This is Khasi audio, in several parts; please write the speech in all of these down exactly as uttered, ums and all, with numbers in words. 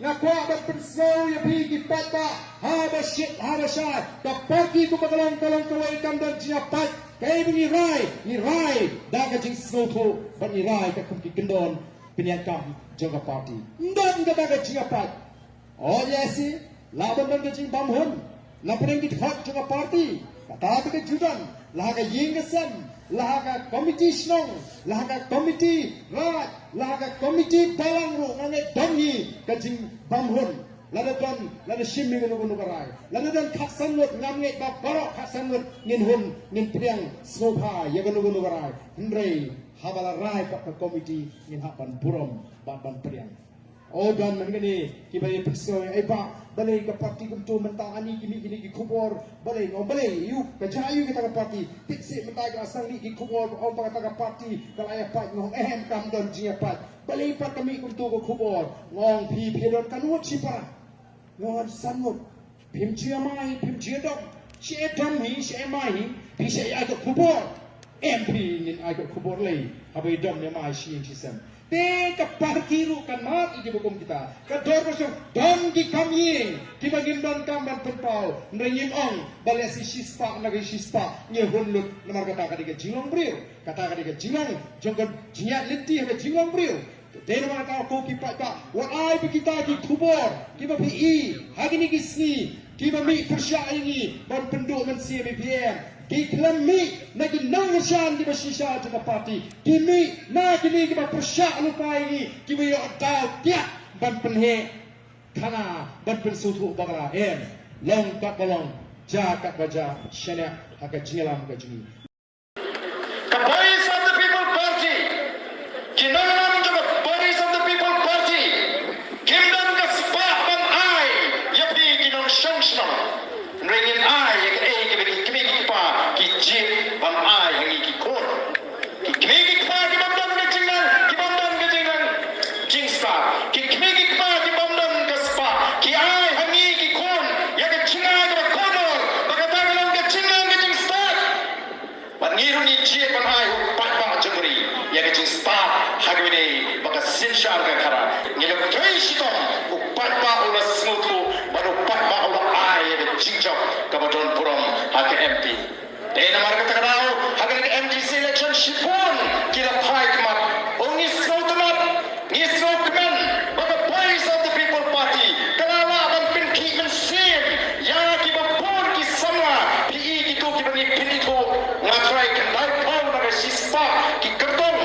Nga kwah ban pynsngew ïa phi ki paidbah, haba shit haba shai, ka parti kumba ka long ka long kawei, kam don jingïapait. Kaei ba ngi rai, ngi rai da ka jingsngewthuh, bad ngi rai katkum ki kyndon pynïaid kam jong ka parti. Ym don kata ka jingïapait. Oi lehse lah ban don ka jingbam hun na pdeng ki dkhot jong ka parti. Kata te ka ju don, la ha ka ïing ka sem, la ha ka komiti shnong, la ha ka komiti raid, la ha ka komiti balang ruh, nga ngeit don hi ka jingbam hun. Lada don, lada shim ïa kano kano ka rai, lada don khatsan ngut, ngam ngeit ba baroh khatsan ngut ngin hun, ngin pdiang sngewbha ïa kano kano ka rai. Hynrei haba la rai pat ka komiti, ngin hap ban burom bad ban pdiang. O don hangne kiba ïa pynsngew, ai ba, balei ka parti kumto mynta, ani ki mih kine ki khubor, balei, nga ong balei, ïoh ka jia ïoh kata ka parti. Tip sih mynta ka la sdang mih ki khubor, ong ba kata ka parti ka la ïapait, nga ong ehem, kam don jingïapait. Balei pat ka mih kumto ka khubor? Nga ong phi, phi don katno ngut shipara? Nga ong san ngut. Phim ju ïamai, phim ju ïadom. Shu ïadom hi, shu ïamai hi, phi shu ïai ai ka khubor. Em, phi ngin ai ka khubor lei haba ïadom ïamai shi ïing shi sem. Te ka parti ruh kan mad ïa kiba kum kita. Ka dor ka shong, don ki kam ïing kiba ngim donkam ban pynpaw. Hynrei ngim ong ba lehse shispah na ka shispah ngi hun lut, namar kata ka dei ka jinglong briew. Kata ka dei ka jinglong jong ka jingïaid lynti ha ka jinglong briew. Te namar kata ko ki paidbah, wat ai ba kita ki khubor kiba phi i ha kine ki sngi, kiba mih pyrshah ïa ngi ban pynduh mynsiem ïa phi, em. Ki khlem mih na ki nongkyrshan kiba shisha jong ka parti. Ki mih na kine kiba pyrshah lypa ïa ngi, kiba ïoh daw tiak ban pynheh khana, ban pynsngewthuh bakla, em. Long katba long, jia katba jia, shaniah ha ka jingïalam ka jong ngi. Ka Voice of the People Party, ki nongïalam jong ka Voice of the People Party kim don ka spah ban ai ïa phi ki nongshong shnong. Hynrei ngin ai ïa kaei kaba ki kmie ki kpa ki jied ban ai ha ngi ki khun. Ki kmie ki kpa ki bym don ka jingnang, ki bym don ka jingnang jingstad. Ki kmie ki kpa ki bym don ka spah ki ai ha ngi ki khun ïa ka jingaiei kaba kordor, ba kata ka long ka jingnang ka jingstad. Bad ngi ruh ngi jied ban ai ha u paidbah jong ka ri ïa ka jingstad ha kawei ba ka synshar ka khara. Ngi la trei shitom u paidbah u la sngewthuh bad u paidbah u la ai ïa ka jingjop kaba don burom ha ka M P. Te namar kata ka daw ha kane ka M D C election shibun ki la phai khmat. O ngi sngewtynnat. Ngi sngewkmen ba ka Voice of the People Party ka la lah ban pynkhih mynsiem ïa kiba bun ki samla. Phi i kito kiba ngi pynithuh, nga tharai khyndai phew na ka shispah ki kyrtong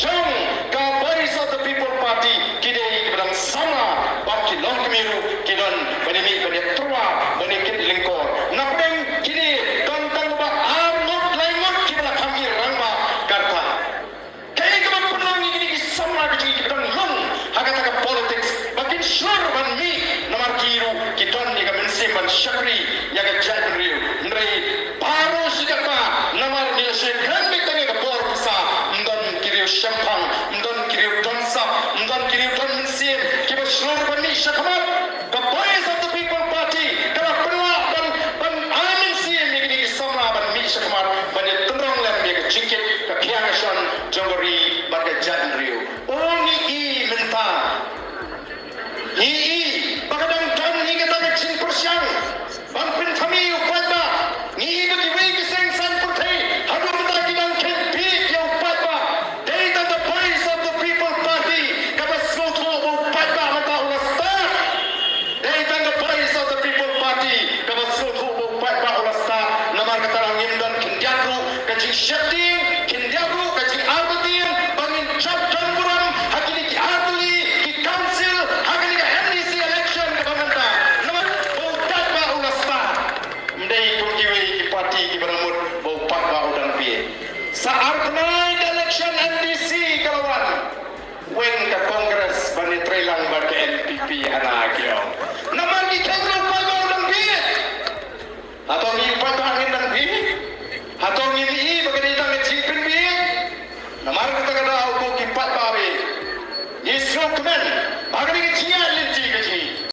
jong ka Voice of the People Party ki dei kiba dang samla bad ki longkmie ruh ki don ban ïa mih ban ïa tyrwa ban ïa kit lyngkor. Napdeng kine don tang ba ar ngut lai ngut kiba la kham ïa rangbah ka rta. Kaei kaba pynlong ïa kine ki samla ki jong ngi kiba dang lung ha kata ka politics ba kin shlur ban mih namar ki ruh ki don ïa ka mynsiem ban shakri ïa ka jaitbynriew. Hynrei baroh shi katta namar ngi la shim kren beit tang ïa ka bor pisa, ym don ki riew shemphang, ym don ki riew don sap, ym don ki riew don mynsiem kiba shlur ban mih shakhmat. Ka Voice of the People Party ka la pynlah ban, ban ai mynsiem ïa kine ki samla ban mih shakhmat ban ïa tynrong lem ïa ka jingkit ka phiang ka shon jong ka ri bad ka jaitbynriew. O ngi i mynta, ngi i ba ka dang don hi kata ka jingpyrshang ban pynthame ïa u paidbah. Ngi i ba kiwei ki seng saiñ pyrthei haduh mynta ki dang kheiñ bieit ïa u paidbah. Dei tang ka Voice of the People Party kaba sngewthuh ba u paidbah mynta u la stad. Dei tang ka Voice of the People Party kaba sngewthuh ba u paidbah u la stad. Namar kata la ngim don khyndiat ruh ka jingsheptieng, khyndiat ruh ka jingartatien ba ngin jop don burom ha kine ki artylli ki council ha kane ka M D C election kaba mynta. Namar ba u paidbah u la stad. Ym dei kum kiwei ki party kiba dang mut ba u paidbah u dang bieit. Sa ar bnai ka election M D C ka la wan. Weng ka Congress ban ïatreilang bad ka N P P hana ki